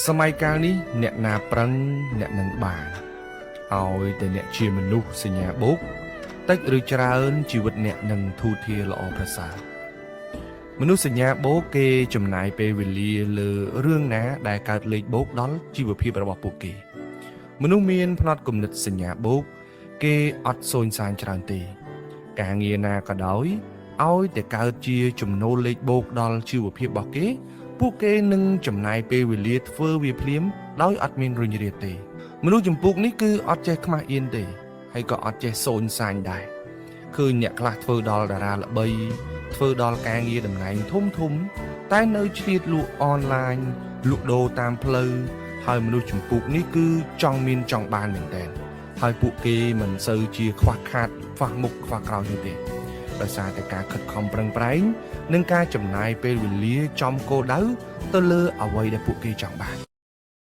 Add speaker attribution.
Speaker 1: សម័យកាលនេះអ្នកណាប្រឹងអ្នកនឹងបានឲ្យតែអ្នកជាមនុស្សសញ្ញាបូកតិចឬច្រើនជីវិតអ្នកនឹងធូរធារល្អប្រសើរមនុស្សសញ្ញាបូកគេចំណាយពេលវេលាលើរឿងណាដែលកើតលេខបូកដល់ជីវភាពរបស់ពួកគេមនុស្សមានផ្នត់គំនិតសញ្ញាបូកគេអត់សូនសានច្រើនទេ ការងារណាក៏ដោយឲ្យតែកើតជាចំណូលលេខបូកដល់ជីវភាពរបស់គេ ពួកគេនឹងចំណាយពេលវេលាធ្វើវាភ្លាមដោយអត់មានរុញរាទេ មនុស្សចម្ពោះនេះគឺអត់ចេះខ្មាស់អៀនទេហើយក៏អត់ចេះសូនសាញដែរឃើញអ្នកខ្លះធ្វើដល់តារាល្បី ធ្វើដល់ការងារតំណែងធំធំ តែនៅឆ្លៀតលក់អនឡាញលក់ដូរតាមផ្លូវហើយមនុស្សចម្ពោះនេះគឺចង់មានចង់បានមែនតើហើយពួកគេមិនសូវជាខ្វះខាតខ្វះមុខខ្វះក្រោយនោះទេដោយសារតែការខិតខំប្រឹងប្រែងនិងការចំណាយពេលវេលាចំគោលដៅទៅលើអ្វីដែលពួកគេចង់បាន។